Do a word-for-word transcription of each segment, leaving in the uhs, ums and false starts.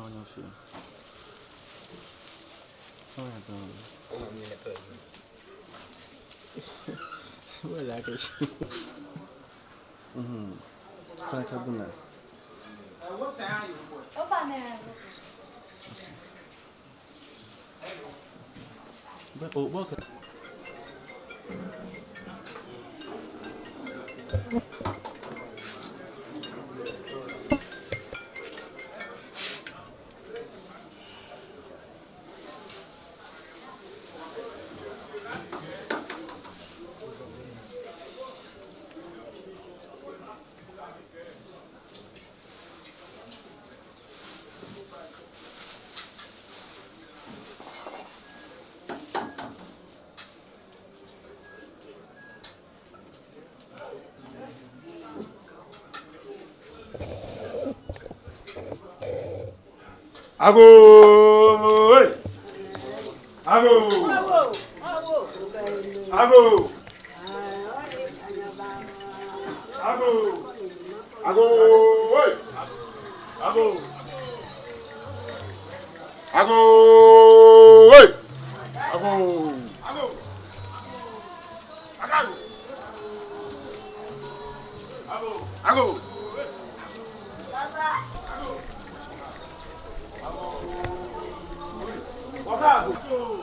Onyɛ fio. Onyɛ tɔn. Wala kɛ shi. Mhm. Fa ka buna. Bɛ, o, bɔ kɛ. Agoo! Ei! Agoo! Agoo! Agoo! Agoo! Ei! Agoo! Agoo! Ei! Agoo! Agoo! Agoo! Agoo! Agoo! Agoo!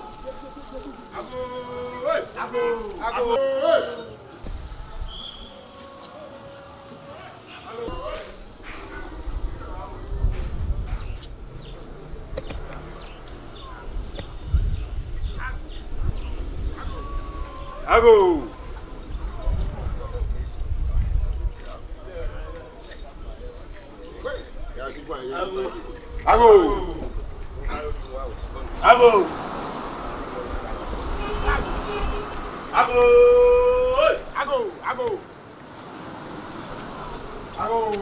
Agoo! Agoo! Agoo! Agoo! Agoo! Agoo! Agoo! Agoo! Agoo!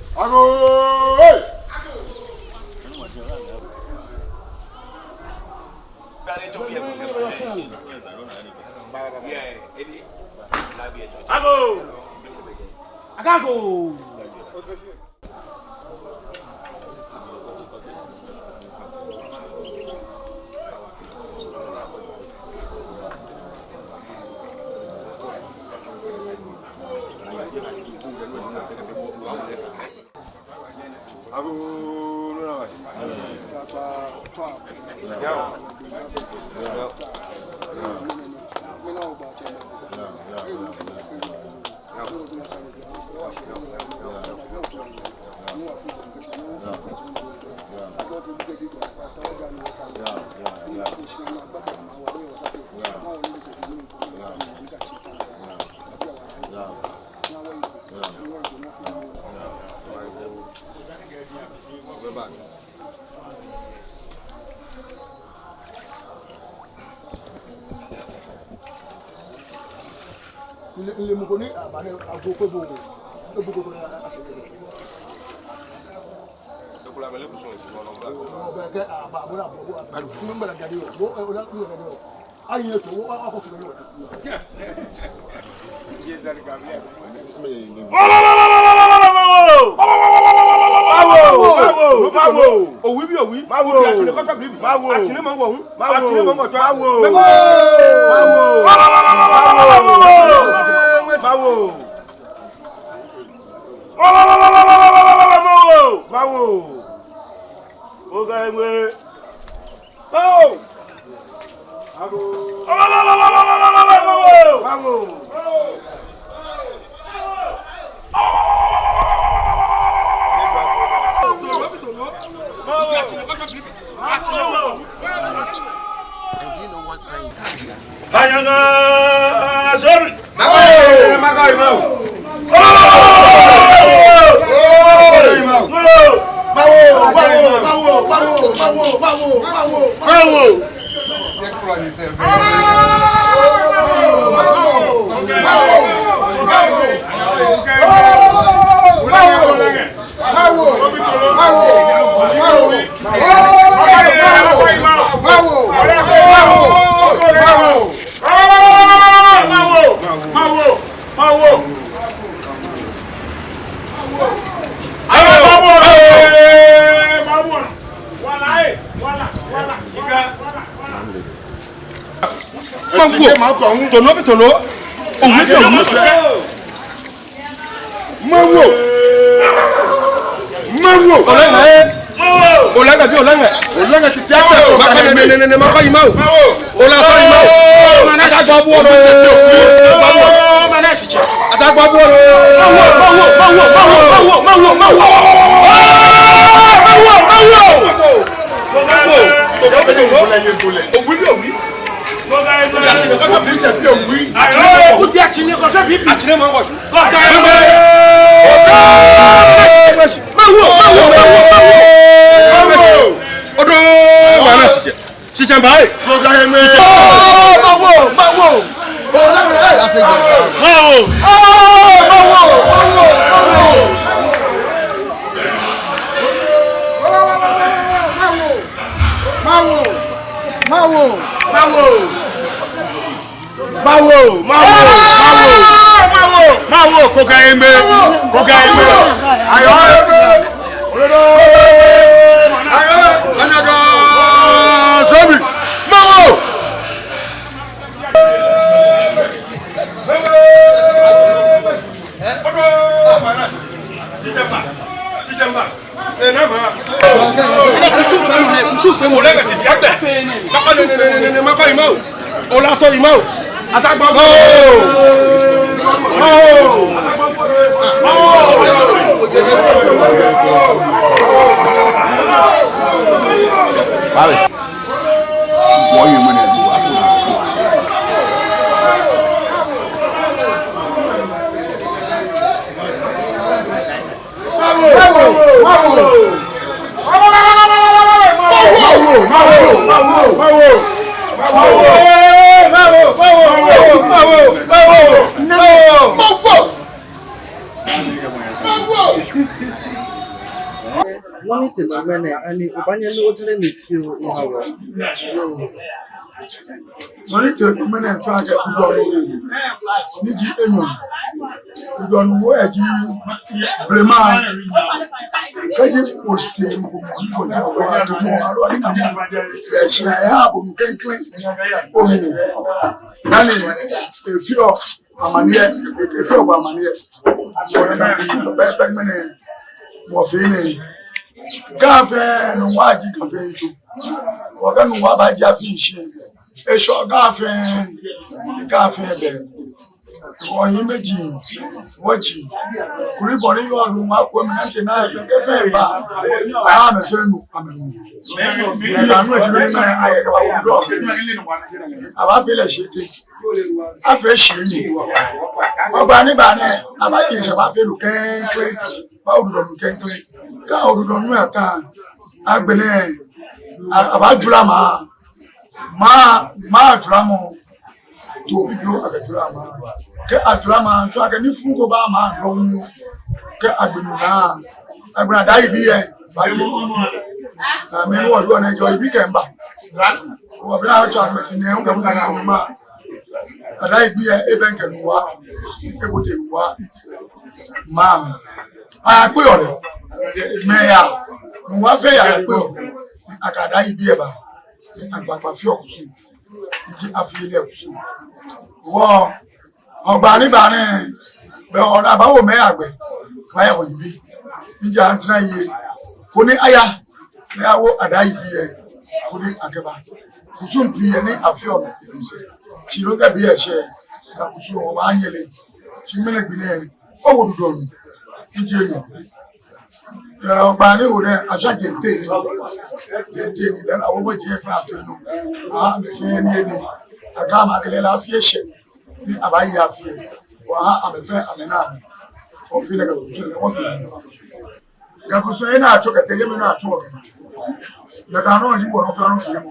Agoo! Agoo! Agoo! Hey! Agoo! Agoo! Ile, ile mɔ ko ni aba ni agoo kpɛ bo. Agoo kpɛ bo ni a, a, a, a, a, Ayi eto, wo, akɔ sɔrɔ ni wa. Owi bi owi. Mawo. Atine kɔsɔ bi bi. Mawo. Atine mɔ ŋgɔ hu. Mawo. Atine mɔ ŋgɔ tsɔ. Mawo. Mawo. Mawo. Oga ewe. Mawo. Ago. Mawo. And do you know what sign? Ayaŋa sori. Mawo! Mawo! Mawo! Mawo! Mawo! Mawo! Mawo! Mawo! Mawo! Mawo! Mawo! Tono bi tono. Owu bi owu. Mawo. Mawo. Olɛŋɛ. Olɛŋɛ bi olɛŋɛ. Olɛŋɛ titi awo. Makɔ yi mawo. Olɛŋɛ yi mawo. Ata gbɔ bu olo. Ata gbɔ bu olo. Mawo. Mawo. Mawo. Mawo. Mawo. Mawo. Mawo. Mawo. Mawo. Mawo. Mawo! Mawo! Mawo! Mawo! Mawo! Mawo! Mawo! Koga Embe! Koga Embe! Ayo! Ayo! Anaga! Sobi! Mawo! Mɔni tee nɔ ŋmɛnɛ, ani obaanyɛ ni ojie mli fioo oha wɔ? Mɔni tee nɔ ŋmɛnɛ, tsɔɔ akɛ kudɔɔnuu ni ji enyɔ. Kudɔɔnuu lɛ ji blema. Kɛji oshwie mɔ ko mɔ ni ko ji mɔ ko adu mɔ aloo ani na mɔ, eshi eha bo nu klɛŋklɛŋ onu. Dani efeɔ amaniɛ, efeɔ bo amaniɛ. Wɔnaa kusum pɛpɛɛpɛ ŋmɛnɛ wɔfee nɛɛ. Kɛ́ afee Nuŋua ji kɛ́ afee yitso. Wɔkɛ Nuŋua baaji afi shishi. Eshɔ kɛ́ afee, kɛ́ afee bɛ. Wɔyi meji, wɔji. Kuli bɔ ni yɔɔ Nuŋua ko mli nante naa efee kɛ́ fɛɛ ba. Aa, amɛfee nu, amɛnu. Nɛ kanu eji nɔ ni mɛnɛ ayɛ kɛba wɔ dɔ. Abaafee lɛ shii etɛ. Afee shii enyɔ. Ɔgba ni baa nɛɛ, abaaji ŋshɔ abaafee nu klɛŋklɛŋ. Baawo dɔdɔ nu klɛŋklɛŋ. Kɛ́ awo dɔdɔ nu ata, agbɛnɛ, a, abaajura maŋ. Maŋ, maŋ juramɔ. Too bibioo akɛjura maŋ. Kɛ́ ajura maŋ, tsɔɔ akɛ nifuu ko baa maŋ dɔŋŋ. Kɛ́ agbe nu naa, agbɛnɛ adaayibii lɛ baaje. Namɛi ni wɔyɔɔ nɛɛ jɔ yibii kɛmiiba. Wɔbi naa tsɔɔ amɛ ti nɛɛ, ŋkɛ mɔ naa maŋ. Adaayibii lɛ ebɛŋkɛ Nuŋua, ebote Nuŋua maŋ mli. Ayakpeɔ lɛ. Mɛi yaa, Nuŋua fɛɛ yaa yakpeɔ. Akɛ adaayibii lɛ ba. Agba kpa fioo kusum. Ni ji afi lɛ kusum. Wɔ, ɔgba ni baa nɛɛ, bɛ ɔna baawo mɛi agbɛ. Kɛba yɛ wɔ yibii. Ni ji antina ye. Koni aya. Ni awo adaayibii lɛ, koni akɛba. Kusum pii yɛ ni afeɔ nɔ yɛ nɔ sɛɛ. Shi no kɛ be lɛ shɛ, kɛ kusum lɛ wɔbaanyɛ lɛ. Shi ŋmɛnɛ gbi nɛɛ, wɔwo dɔdɔ nu. Ni ji enyɔ. Ɛɛ, ɔgba ni wo nɛɛ, ashwa jɛntɛ ni. Jɛntɛ ni, lɛ awo wɔji lɛ fɛɛ ato nɔ. Aa, amɛfɛɛ ni ni. Akɛ amɛkɛ lɛ la fie shɛ. Ni abaaye afi lɛ. Wɔha amɛfɛɛ amɛna amɛ. Wɔfee lɛ kɛ kusum lɛ, wɔgbe. Ga kusum lɛ ni atsɔ kɛtee, yɛ mli ni atsɔ kɛ. Nakai nɔŋŋ ji wɔnɔ fɛɛ nɔ feemɔ.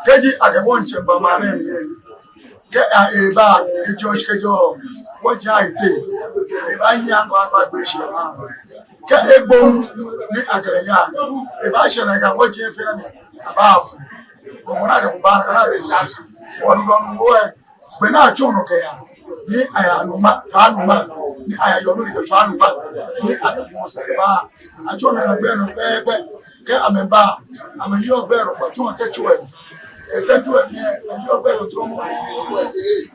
Kɛji akɛ wɔŋtsɛ ba maŋ nɛɛ mli lɛ. Kɛ́ a, eba, ejɔ shi kɛjɛ, wɔji ayi tɛ. Ebaanyiɛ aŋkɔ akpa gbɛ shi lɛ maŋ. Kɛ́ egbo ni akɛ lɛ yaa. Ebaashɛ nakai wɔji lɛ fɛɛ ni abaafu. Wɔmɔ naa kɛ bo baa nakai naa. Wɔdɔdɔ nu wɔ lɛ. Gbɛ ni atsɔ nɔ kɛya, ni aya Nuŋua, tswa Nuŋua, ni aya yɔɔ nɔ ni kɛtswa Nuŋua, ni akɛ kɔnsɛ kɛba. Atsɔ nɔ kɛ gbɛ nɔ pɛpɛɛpɛ, kɛ́ amɛba, amɛyɔɔ gbɛ nɔ kɛtsɔ kɛtsɔ lɛ. Etɛ tsu lɛ mli lɛ, eji Ogbɛ nɔ trɔmɔ.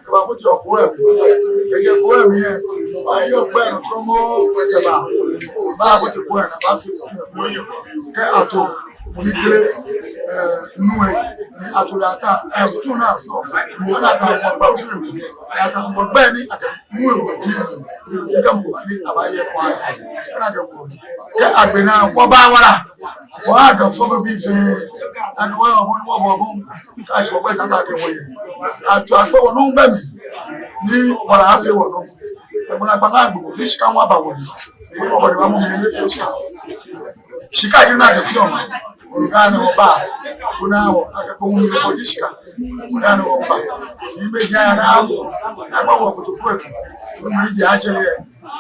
Kɛbabote Oku lɛ mli. Kɛjɛ Oku lɛ mli lɛ, eji Ogbɛ nɔ trɔmɔ. Kɛba, babote Oku lɛ naa, baafee musu lɛ. Kɛ ato mɔ ni kle, eh, nu lɛ, ni ato lɛ ata, eh, musu lɛ naa sɔ. Ana akɛ Ogbɛ, Ogbɛ ni akɛ nu lɛ, ni akɛ mɔ ni abaye kwa. Ana akɛ mɔ. Kɛ agbe naa, wɔbaa wala. Wɔha Gamɛi fɛɛ bɛ bi fɛɛ. Ani wɔyɛ wɔbɔ, wɔbɔ, wɔbɔ. Kaatsɛ wɔgbɛ tata kɛ wɔye. Atswa akpɛ wɔnɔ bɛ mli. Ni wala afee wɔnɔ. Ebɔna kpaŋa agbo. Ni shika ŋwa ba wɔnɔ. Fɔlɔ wɔnɔ ba mɔ mli ni fee shika. Shika yi na kɛ fioo ma. Onu kaa ni wɔba. Ona wɔ akɛ kpɔŋ mli fɔ ji shika. Ona ni wɔba. Ni be ja ya na mu. Na ba wɔ kotoku lɛ. Mɔ mli ji atsɛ lɛ.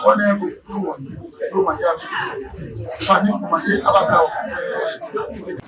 Ona eko. Ona wɔ. Ona ma ja fi. Fani kuma ni aba ba wɔ.